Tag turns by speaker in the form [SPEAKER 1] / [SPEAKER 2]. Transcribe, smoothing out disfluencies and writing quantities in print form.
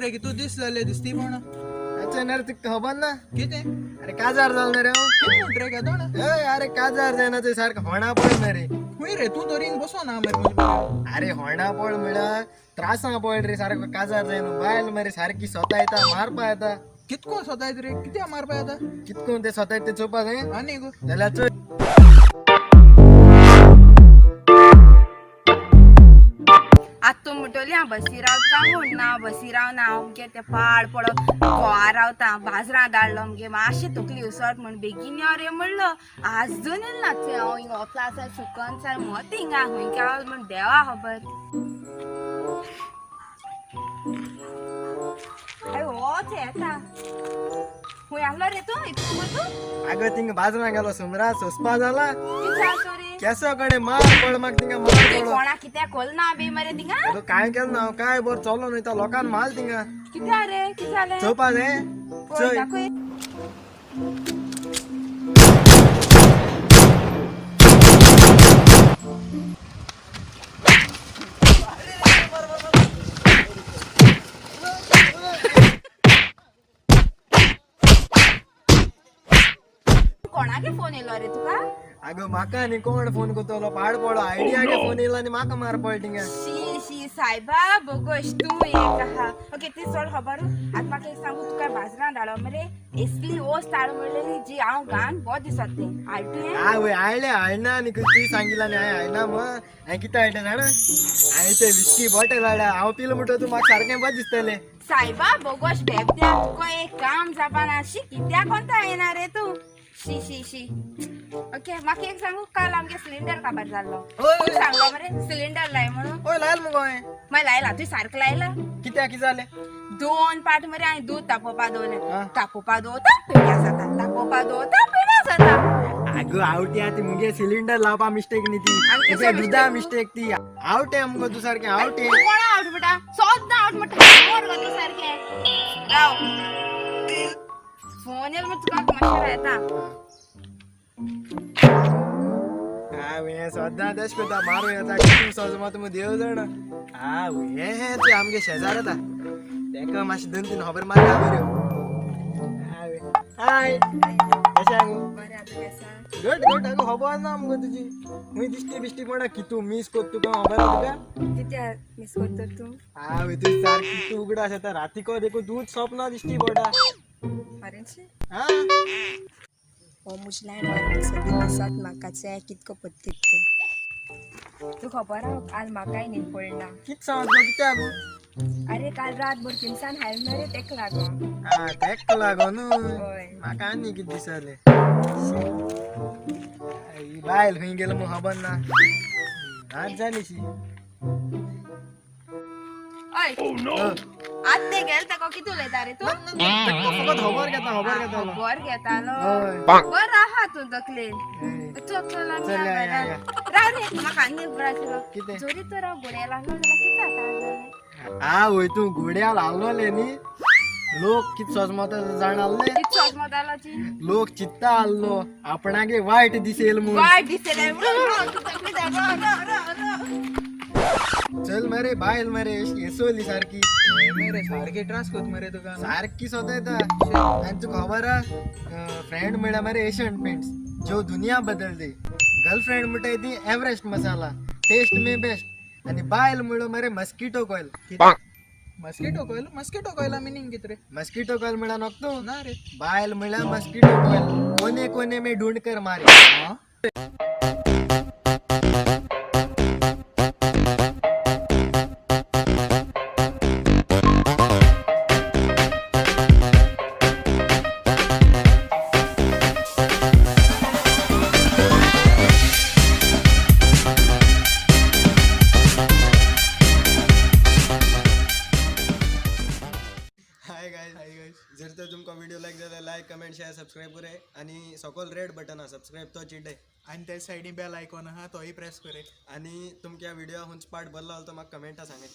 [SPEAKER 1] मरे की तू दीस जाले दिसती पण
[SPEAKER 2] अच्छा ना रे तुका खबर ना
[SPEAKER 1] कितें?
[SPEAKER 2] अरे काजार जाल ना रे हांव.
[SPEAKER 1] कितें म्हणटा रे केदोण?
[SPEAKER 2] ए, अरे काजार जायना ते सारखं होणा पळ ना रे.
[SPEAKER 1] खंय रे तूं तरी हिंग बसो ना मरे म्हजे बरोबर.
[SPEAKER 2] अरे होणा पळ म्हळ्यार त्रासां पळ रे, सारखं काजार जायना. बायल मरे सारखी स्वता येता मारपा येता.
[SPEAKER 1] कितको सोदायत रे, कित्या मारपा येता?
[SPEAKER 2] कितको ते स्वता ते चोवपा जाय
[SPEAKER 1] आनी गो
[SPEAKER 2] जाल्यार चोय.
[SPEAKER 3] आतां तूं म्हणटली हांव बसी रावता म्हूण ना बसी रावना हांव मगे तें पाड पडो गोवा रावता बाजरां धाडलो मगे मातशें तकली उसोट म्हूण बेगीन यो रे म्हणलो. आजून येयला ना थंय हांव हिंगा ऑफला आसा सुकन सार मत हिंगा खंय काय म्हूण देवा खबर. अरे हो थंय येता खंय आहलो रे तूं इतको तूं
[SPEAKER 2] अगं थिंगा बाजरां गेलो सुमरा सोसपा जाला.
[SPEAKER 3] कितें जालो रे?
[SPEAKER 2] केसो कडे मार पळ म्हाका थिंगा मार
[SPEAKER 3] तुवें
[SPEAKER 2] पडो.
[SPEAKER 3] कोणा कित्याक कोल ना बी मरे थिंगा?
[SPEAKER 2] अगं काय केलं ना हांव, काय बरो चलो न्हय तो लोकान माल थिंगा.
[SPEAKER 3] कित्या रे कितें जालें?
[SPEAKER 2] चोवपा जाय
[SPEAKER 3] पळय
[SPEAKER 2] चोय.
[SPEAKER 3] दाखय. कोणागे फोन येयलो रे तुका?
[SPEAKER 2] अगं म्हाका न्ही कोण फोन करतलो पाड पडो आयडिया फोन येयला आनी म्हाका मार पड थिंगा.
[SPEAKER 3] शी शी सायबा बोगोश तूं एक आहा. ओके ती सोड खबर. आतां म्हाका एक सांगू तुका बाजरां धाडो मरे एसली ओस धाड म्हणलेली जी हांव घान बरो दिसत तें हाडलें तुवें?
[SPEAKER 2] आवय हाडलें हाडना आनी तुवें सांगिल्लें आनी हांवें हाडना मग हांवें कितें हाडलें जाणा, हांवें तें विस्की बॉटल हाडल्या. हांव पिलो म्हणटो तूं म्हाका सारकें बरें दिसतलें.
[SPEAKER 3] सायबा बोगोश बेबद्या तुका एक काम जावपा शी कित्याक कोणता येना रे तूं. शी शी शी. ओके म्हाका एक सांगू काल आमगे सिलिंडर काबार जाल्लो.
[SPEAKER 2] हय.
[SPEAKER 3] तूं सांगलो मरे सिलिंडर लाय म्हणून.
[SPEAKER 2] हय लायल मुगो हांवें.
[SPEAKER 3] मागीर लायला तुवें सारकें लायला?
[SPEAKER 2] कित्याक कितें जालें?
[SPEAKER 3] दोन पाट मरे हांवें दूद तापोवपा दवरलें.
[SPEAKER 2] हा.
[SPEAKER 3] तापोवपा दवरता पेड्या जाता, तापोवपा दवरता पेड्या जाता.
[SPEAKER 2] अगं आवट्या ती मुगे सिलिंडर लावपा मिस्टेक न्ही ती,
[SPEAKER 3] आनी
[SPEAKER 2] तुगे
[SPEAKER 3] कसो
[SPEAKER 2] दुदा
[SPEAKER 3] mistake?
[SPEAKER 2] मिस्टेक ती. आवटे मुगो तूं सारकें आवटे.
[SPEAKER 3] कोणा आवट बेटा सद्दां आवट म्हणटा मोर गो तूं सारकें. राव फोन येयलो म्हण तुका मातशें येता.
[SPEAKER 2] हांवें सद्दां तेश करता मारूं येता कितूं सजमा तुमी देव जाणा. आवय हें तें आमगे शेजार येता तेका मातशें दोन तीन खबर मारता बऱ्यो. आवय हाय कशें आहा गो?
[SPEAKER 3] बरें आतां केसा?
[SPEAKER 2] Good good. अगो खबर ना मुगो तुजी खूंय दिश्टी बिश्टी पडा कितू मीस कोत तुका खबर आहा तुका?
[SPEAKER 3] कित्याक मीस करता तूं?
[SPEAKER 2] आवय तूं सारकी तूं उगडास येता रातीको देखून तूंच सपना दिश्टी पडटा.
[SPEAKER 4] खरेंच?
[SPEAKER 2] हा
[SPEAKER 4] हो मुजलाय मारून सगळीं दिसात म्हाका चें कितको पत्तीत तें तूं खबर आहा काल म्हाकाय न्हीद पडना.
[SPEAKER 2] कित सांगता कित्याक गो?
[SPEAKER 4] अरे काल रातभर तिनसान हांवें मरे तेक लागो.
[SPEAKER 2] आ तेक लागो न्हू.
[SPEAKER 4] हय.
[SPEAKER 2] म्हाका आनी कितें दिसलें ही बायल खंय गेलो म्हूण खबर ना, रात जाली शी.
[SPEAKER 3] हय आत ते गेल ताका कितें उलयता रे तूं?
[SPEAKER 2] तेका फकत खबर घेता, खबर घेतालो.
[SPEAKER 3] खबर घेतालो.
[SPEAKER 2] हय.
[SPEAKER 3] बरो आहा तूं तकलेन.
[SPEAKER 2] हय.
[SPEAKER 3] चल चल आमी
[SPEAKER 2] चल, या, या, या.
[SPEAKER 3] राव रे म्हाका आनी एक बरो आशिल्लो.
[SPEAKER 2] कितें?
[SPEAKER 3] जोरी तर हांव घोड्या लागलो जाल्यार कितें जाता?
[SPEAKER 2] आवय तूं घोड्यार हालोले न्ही, लोक कित सजमता जाण आहले.
[SPEAKER 3] कितें सोजमतालो जी?
[SPEAKER 2] लोक चित्ता आहलो आपणागे वायट दिसेल म्हूण.
[SPEAKER 3] वायट दिसलें म्हणून तकली जाय. राव राव राव राव.
[SPEAKER 2] चल मरे बायल मरे येसोली सारकी.
[SPEAKER 1] मरे सारके त्रास कोत मरे तुका.
[SPEAKER 2] सारकी स्वता येता. आनी तुका खबर आहा फ्रेंड म्हळ्यार मरे एशियन पेंट्स जो दुनिया बदल दे, गर्लफ्रेंड म्हणटाय ती एवरेस्ट मसाला टेस्ट में बेस्ट, आनी बायल म्हणलो मरे mosquito coil.
[SPEAKER 1] Mosquito coil? Mosquito कॉयला मिनींग कितें रे?
[SPEAKER 2] मस्किटो कॉयल म्हळ्यार न्हय तूं?
[SPEAKER 1] ना रे.
[SPEAKER 2] बायल म्हळ्यार मस्किटो कॉयल, कोने कोने में ढूंढ कर मारे.
[SPEAKER 1] हा
[SPEAKER 2] हाय गायज. हाय गायज, जर तर तुमकां व्हिडिओ लायक जाल्यार लायक कमेंट शेअर सबस्क्रायब करे आनी सकयल रेड बटन आहा सबस्क्रायब तो चिड्डे
[SPEAKER 1] आनी त्या सायडी बेल आयकॉन आहा तोय प्रेस करे.
[SPEAKER 2] आनी तुमच्या व्हिडिओ खंयचो पार्ट बरो लागलो तो म्हाका कमेंटा सांगाय.